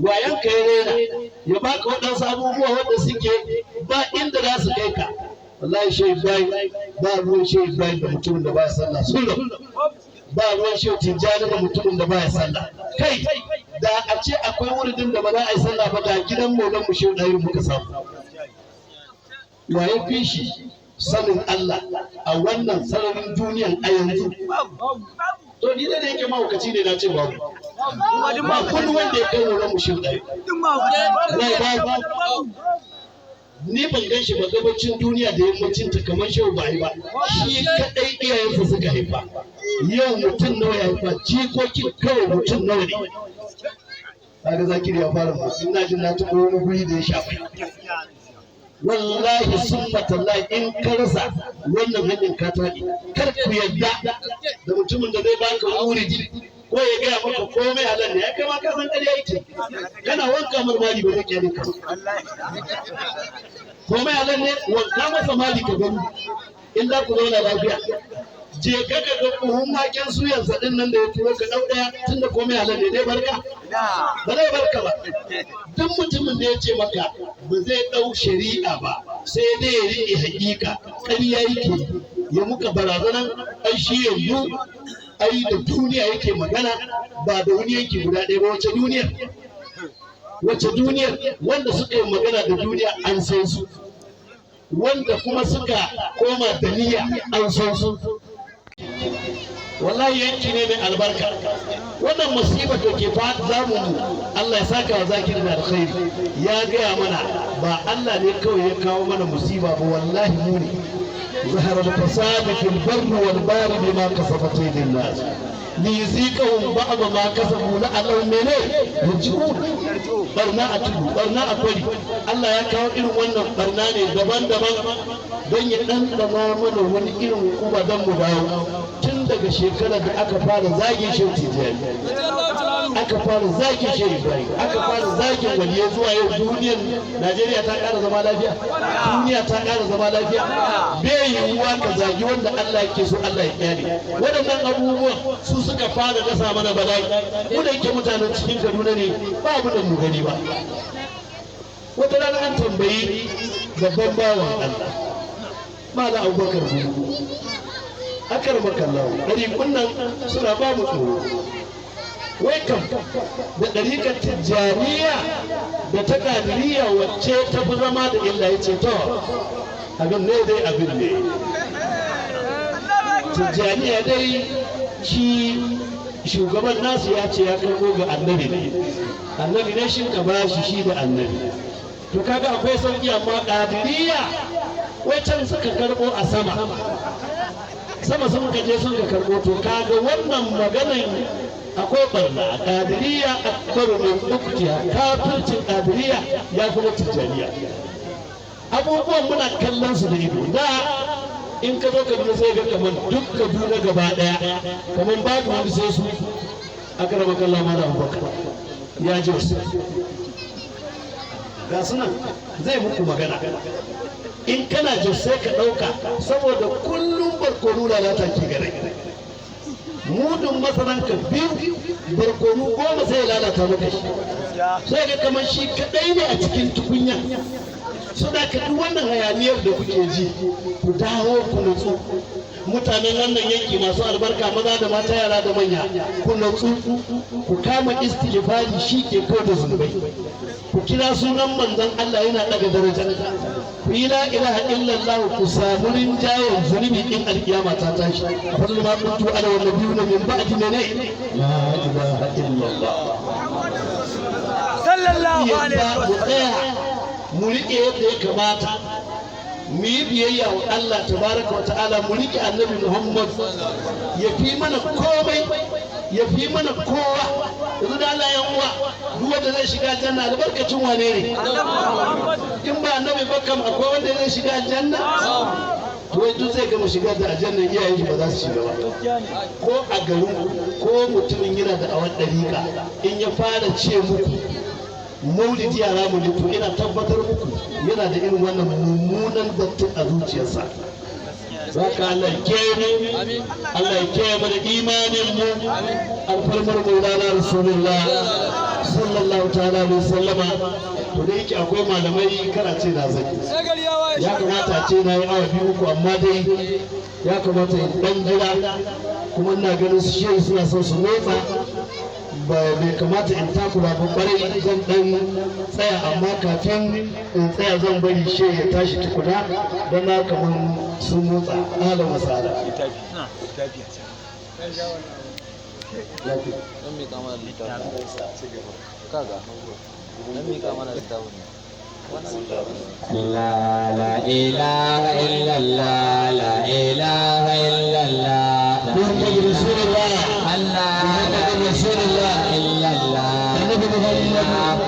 wayan ka ya raina. Ya baka waɗansu abubuwa wanda suke ba inda za su kai ka. Wallahi Shehu Ibrahim, ba ruwan Shehu Ibrahim da mutumin da ba sallah, sun rabu. Ba ruwan Shehu Tijjani da mutumin da ba ya sallah. Kai, da a ce akwai wuridin da ba za a yi sallah ba, da gidan Maulan mu Shehu Ɗahiru muka samu. Waye fi shi sanin Allah a wannan sararin duniyan a yanzu? To ni da yake mahaukaci ne, na ce babu, ba kun wanda ya kai Maulan mu Shehu Ɗahiru. Wallahi babu. Ni ban gan shi ba gabacin duniya da yammacin ta kamar Shehu ba yi ba. Shi kadai iyayensa suka haifa. Yau mutum nawa ya haifa? Jikokin kawai mutum nawa ne? Kaga Zakiri ya fara motsi. Ina jin na taɓa wani guri da ya shafa. Wallahi summa tallahi, in ka rasa wannan hanyar ka taɗi. Kar ku yadda da mutumin da zai baka wuridi ko ya gaya maka komai halal ne. Ya kai ma ka san ƙarya yake. Kana wanka marmari ba zai kyale ka ba. Komai halal ne, wanka masa mali ka gani in za ku zauna lafiya. Je ka ga buhun waken suyansa din nan da ya turo, ka ɗau ɗaya. Tunda komai halal ne dai, barka ba zai barka ba. Duk mutumin da ya ce maka ba zai ɗau shari'a ba, sai dai ya riƙe hakika, ƙarya yake. Ya muka barazanan ai shi yanzu ai da duniya yake magana, ba da wani yanki guda ɗaya ba. Wace duniyar? Wace duniyar? Wanda suka yi magana da duniya an san su, wanda kuma suka koma da niyya an san su. Wallahi yanki ne mai albarka. Wannan musibar da ke zamu mu, Allah ya saka wa Zakir da alkhairi, ya gaya mana ba Allah ne kawai ya kawo mana musiba ba, wallahi mu ne. ظهر الفساد في البر والبحر بما كسبت ايدي الناس ليذيقهم بعض ما كسبوا لعلهم يرجعون. Barna a tudu, barna a kwari, Allah ya kawo irin wannan barna ne daban-daban don ya ɗanɗana mana wani irin hukuma don mu dawo. Tun daga shekarar da aka fara zagin Shehu Tijjani, aka fara zagin Shehu Ibrahim, aka fara zagin waliyai, zuwa yau duniyar Najeriya ta ƙara zama lafiya? Duniya ta ƙara zama lafiya? Bai yiwuwa ka zagi wanda Allah yake so Allah ya kyale. Waɗannan abubuwan su suka fara dasa mana bala'i. Mu da yake mutanen cikin Kaduna ne, ba abu da mu gani ba. Wata rana an tambayi babban bawan Allah, Malam Abubakar Gumi, akar makallahu, ɗariƙun nan suna ba mu tsoro. Wai kam da ɗariƙar Tijjaniya da ta Ƙadiriya, wacce ta fi zama da illa? Ya ce to, abin ne dai abin ne. Tijjaniya dai, shi shugaban nasu ya ce ya karɓo ga Annabi ne, Annabi ne shi ka bashi, shi da Annabi, to kaga akwai sauki. Amma Ƙadiriya, wai can suka karɓo, a sama sama sun ka je sun ka karɓo. To kaga wannan maganan akwai barna. Ƙadiriya akbaru min uktiha. Kafircin Ƙadiriya ya fi na Tijjaniya. Abubuwan muna kallon su da ido. Da in ka zo Kaduna, sai ga kamar duk Kaduna gaba daya kamar babu wani sai su. Aka raba kallon Mala Abubakar ya ji wasu ga sunan zai muku magana. In kana jin sai ka ɗauka, saboda kullum barkono lalata ke gare. Mudun masaran ka biyu, barkono 10 sai ya lalata maka shi. Sai ga kamar shi kaɗai ne a cikin tukunya. Suna ka duk wannan hayaniyar da kuke ji, ku dawo ku nutsu. Mutanen wannan yanki masu albarka, maza da mata, yara da manya, ku nutsu, ku kama istighfari, shi ke kau da zunubai. Ku kira sunan Manzon Allah, yana daga daraja. Ku yi la ilaha illallah, ku samu rinjayen zunubi in alkiyama ta tashi. A fadl ma kuntu ana wa nabiyuna min ba'di mene la ilaha illallah. Sallallahu alaihi Yadda mu wasallam. tsaya mu riƙe yadda ya kamata. Mu yi biyayya wa Allah tabaraka wa ta'ala, mu riƙe Annabi Muhammad, ya fi mana komai, ya fi mana kowa. Yanzu da Allah, yan uwa, duk wanda zai shiga aljanna albarkacin wane ne in ba Annabi ba? Kam akwai wanda zai shiga aljanna? To wai duk zai gama shiga da aljanna, iyayen shi ba za su shiga ba. Ko a garin ko mutumin yana da awan ɗariƙa, in ya fara ce muku maulidi yara mu ne, to ina tabbatar muku yana da irin wannan mummunan dattin a zuciyarsa. Zaka Allah ya kiyaye mu, Allah ya kiyaye mana imanin mu, alfarmar Maulana Rasulullah sallallahu ta'ala alaihi wasallama. To da yake akwai malamai, kana ce na zaki, ya kamata a ce na yi awa 2, 3, amma dai ya kamata in dan jira. Kuma ina ganin su shehu suna son su motsa, ba bai kamata in takura ba kwarai. Zan dan tsaya, amma kafin in tsaya zan bari shehu ya tashi tukuna, don na kamar sun motsa. Ahlan wasala. Dan miƙa mana littafin. Kaga. Dan miƙa mana littafin. لا لا إله إلا الله، لا إله إلا الله. محمد رسول الله. الله. محمد رسول الله. إلا الله. Annabi Muhammad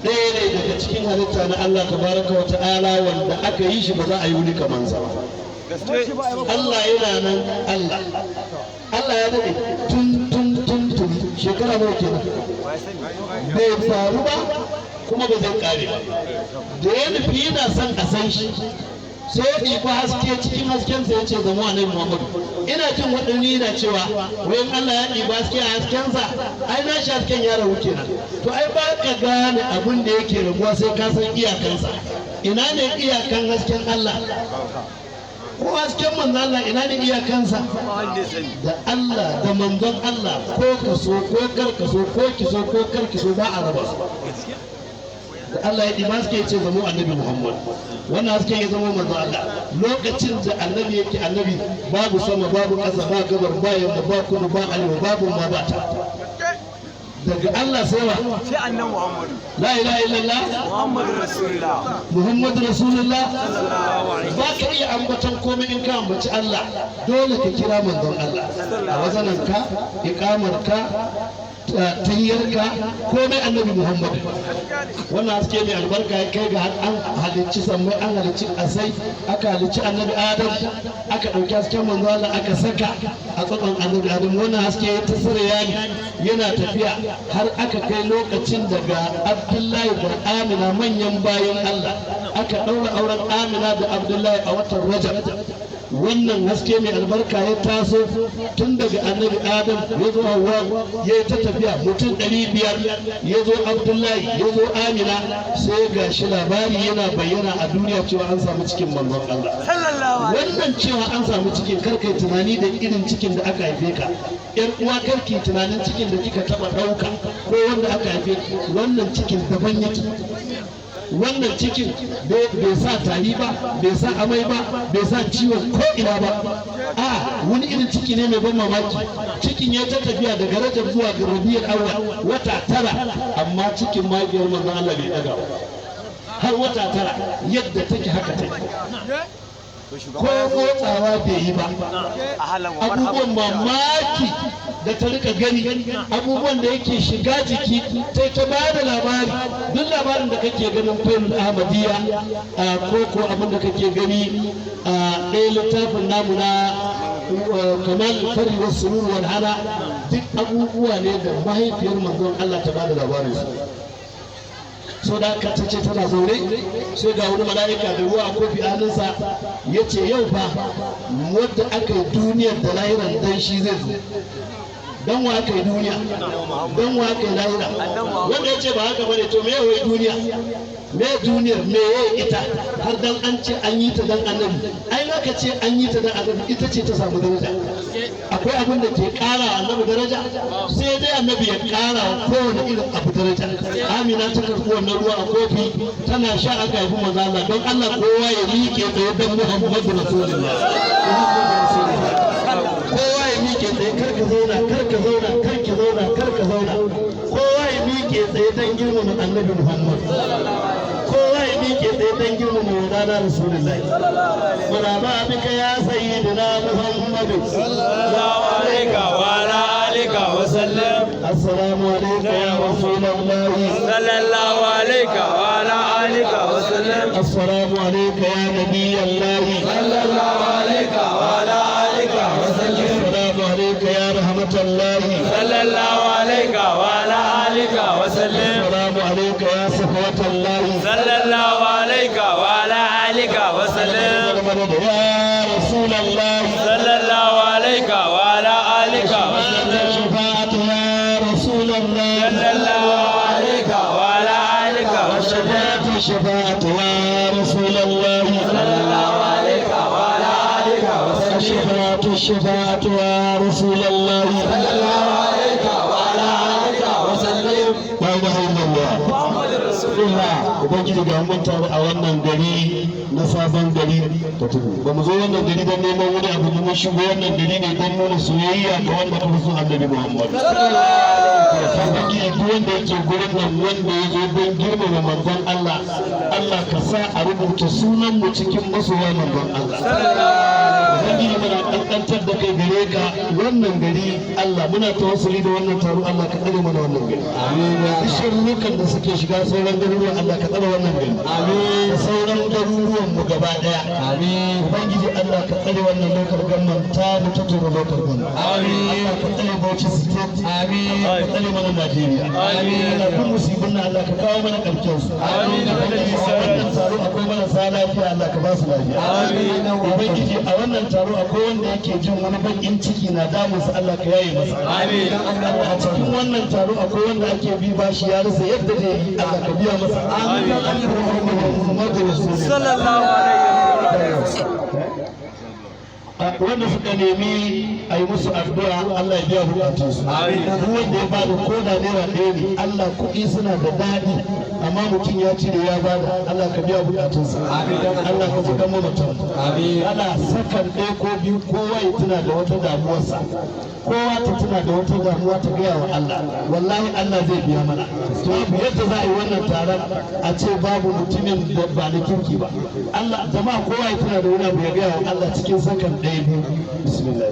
ɗaya ne daga cikin halitta na Allah tabaraka wa ta'ala wanda aka yi shi ba za a yi wani kamansa ba. Allah yana nan, Allah. Allah ya daɗe tun tun tun tun, shekara nawa kenan? Bai faru ba kuma ba zai kare ba. Da ya nufi yana son a san shi, sai ya ɗiba haske cikin haskensa, ya ce zama Annabi Muhammadu. Ina jin waɗanni yana cewa wai in Allah ya ɗiba haske a haskensa, ai na shi hasken ya ragu kenan. To ai ba ka gane abin da yake raguwa sai ka san iyakansa. Ina ne iyakan hasken Allah ko hasken manzon Allah? Ina ne iyakansa? Da Allah da manzon Allah, ko ka so ko kar ka so, ko ki so ko kar ki so, ba a raba su. Da Allah ya ɗiba haske ya ce zamo Annabi Muhammad, wannan haske ya zama manzon Allah. Lokacin da Annabi yake Annabi, babu sama, babu ƙasa, ba gabar, ba yamma, ba kudu, ba arewa, babu ma ba ta. Daga Allah sai wa? Sai Annabi Muhammadu. La ilaha illallah. Muhammadu Rasulullah. Muhammadu Rasulullah. Ba ka iya ambaton komai, in ka ambaci Allah dole ka kira manzon Allah a wazananka, iƙamarka, tahiyyarka, komai Annabi Muhammad. Wannan haske mai albarka ya kai ga har an halicci sammai, an halicci asai, aka halicci Annabi Adam, aka ɗauki hasken manzo Allah aka saka a tsatson Annabi Adam. Wannan haske ya tasira yani yana tafiya har aka kai lokacin daga Abdullahi da Amina, manyan bayan Allah, aka ɗaura auren Amina da Abdullahi a watan Rajab. Wannan haske mai albarka ya taso tun daga Annabi Adam, ya zo Hawa, ya yi ta tafiya mutum 500, ya zo Abdullahi, ya zo Amina, sai ga shi labari yana bayyana a duniya cewa an samu cikin manzon Allah. Sallallahu alaihi. Wannan cewa an samu cikin, karkai tunani da irin cikin da aka haife ka, yar uwa, karki tunanin cikin da kika taba ɗauka ko wanda aka haife ki. Wannan cikin daban yake. Wannan cikin bai sa tari ba, bai sa amai ba, bai sa ciwon ko ina ba. A wani irin ciki ne mai ban mamaki. Cikin ya ta tafiya daga Rajab zuwa ga Rabiul Awwal, wata 9, amma cikin mahaifiyar manzon Allah bai daga ba har wata 9. Yadda take haka take, ko motsawa bai yi ba. Ahlan wa Abubuwan marhaban. mamaki da ta rika gani, abubuwan da yake shiga jiki, sai ta ba da labari. Duk labarin da kake ganin Failul Ahmadiyya a ko abin da kake gani a ɗaya littafin namu na Kamal Fari wasu Surur wal Hana, duk abubuwa ne da mahaifiyar manzon Allah ta ba da labarin su. So da aka ta ce tana zaune, sai ga wani mala'ika da ruwa a kofi a hannunsa, ya ce yau fa wadda aka yi duniyar da lahiran dan shi zai zo. Dan wa aka yi duniya? Dan wa aka yi lahira? Wanda ya ce ba haka bane, to me wai duniya? Me duniyar? Me ya ita har dan an ce an yi ta dan Annabi? Ai aka ce an yi ta dan Annabi, ita ce ta samu daraja. Akwai abin da ke kara wa Annabi daraja? Sai dai Annabi ya kara wa kowane irin abu daraja. Amina ta karɓi wannan ruwa a kofi tana sha, aka haifi manzo Allah. Don Allah kowa ya miƙe tsaye don Muhammadu Rasulullah. Kowa ya miƙe tsaye, kar ka zauna, kar ka zauna, kar ki zauna, kar ka zauna. Kowa ya miƙe tsaye don girmama Annabi Muhammad. Kowa ya miƙe tsaye don girmama Maulana Rasulullahi. Maraba bika ya sayyidina Muhammadu. Sallallahu alaika wa ala alika wa sallam. Assalamu alaikum ya Rasulullahi. Sallallahu alaika wa ala alika wa sallam. Assalamu alaikum ya Nabiyallahi. Sallallahu alaika wa ala alika wa sallam. Assalamu alaikum ya rahmatallahi. Sallallahu alaika wa ala alika wa sallam. Assalamu alaikum ya safwatallahi. Sallallahu alaika wa ala alika wa sallam. Ya Rasulullahi. Sallallahu alaika wa ala alika wa sallam. شفاعة يا رسول الله. Sallallahu alaika wa ala alika wa sallam. شفاعة شفاعة يا رسول الله. Sallallahu alaika wa ala alika wa sallam. الشفاعة الشفاعة يا رسول الله. Sallallahu alaika wa ala alika wa sallam. لا إله إلا الله. Muhammadur Rasulullah. Ubangiji, ga mun taru a wannan gari na sabon gari ta Tudu. Ba mu zo wannan gari don neman wani abu ba, mun shigo wannan gari ne don nuna soyayya ga wanda kuma so Annabi Muhammad. Ubangiji, duk wanda yake gurin nan, wanda ya zo don girmama manzon Allah, Allah ka sa a rubuta sunan mu cikin masoya manzon Allah. Ubangiji, muna kankantar da kai gare ka. Wannan gari, Allah, muna tawassuli da wannan taro, Allah ka tsare mana wannan gari. Amin. Sharrukan da suke shiga sauran garuruwa, Allah ka tsare wannan gari. Amin. Da sauran garuruwan mu gaba daya. Amin. Ubangiji Allah, ka tsare wannan local government ta mu ta Toro local government. Amin. Allah ka tsare Bauchi State. Amin. Allah ka tsare mana Najeriya. Amin. Allah, duk musibin nan, Allah ka kawo mana karshen su. Amin. Wannan taro akwai marasa lafiya, Allah ka ba su lafiya. Amin. Ubangiji, a wannan taro akwai wanda yake jin wani bakin ciki na damunsa, Allah ka yaye masa. Amin. A cikin wannan taro akwai wanda ake bi bashi ya rasa yadda zai yi, Allah ka biya masa. Amin. Muhammadu Rasulullah. Sallallahu alaihi wa sallam. Wanda suka nemi a yi musu addu'a, Allah ya biya bukatunsu. Duk wanda ya bada ko da ₦1 ne, Allah, kuɗi suna da daɗi, amma mutum ya cire ya bada, Allah ka biya bukatunsa. Allah ka ji kan mutum. Ana sakan ɗaya ko biyu, kowa ya tuna da wata damuwarsa. Kowa ta tuna da wata damuwa ta gaya wa Allah. Wallahi Allah zai biya mana. To babu yadda za a yi wannan taron a ce babu mutumin da ba na kirki ba. Allah, jama'a, kowa ya tuna da wani abu ya gaya wa Allah cikin sakan ɗaya, biyu. Bismillah.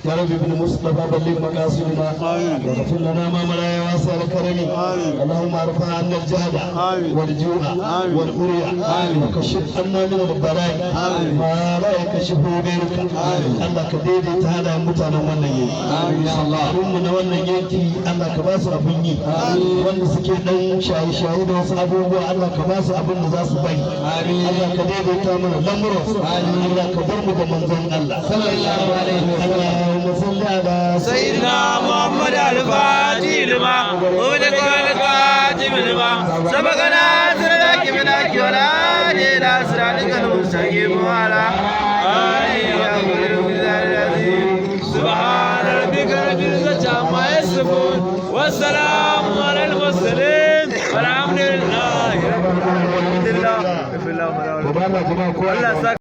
يا رب بالمصطفى بلغ مقاصدنا واغفر لنا ما ملا يا واسع الكرم. اللهم ارفع عنا الجهد والجوع والعري وكشف عنا من البلاء ما لا يكشفه غيرك. Allah ka daidaita halayen mutanen wannan yanki, samarin mu na wannan yanki, Allah ka ba su abin yi. Wanda suke dan shaye-shaye da wasu abubuwa, Allah ka ba su abin da za su bari. Allah ka daidaita mana lamuran. Allah ka bar mu da manzon Allah. Sallallahu alaihi wa sallam. اللهم صل على سيدنا محمد الفاتح لما أغلق والخاتم لما سبق، ناصر لك بالحق ولا إلى صراطك المستقيم وعلى آله وصحبه العظيم. سبحان ربك رب العزة عما يصفون والسلام على المرسلين والحمد لله رب العالمين. Allah.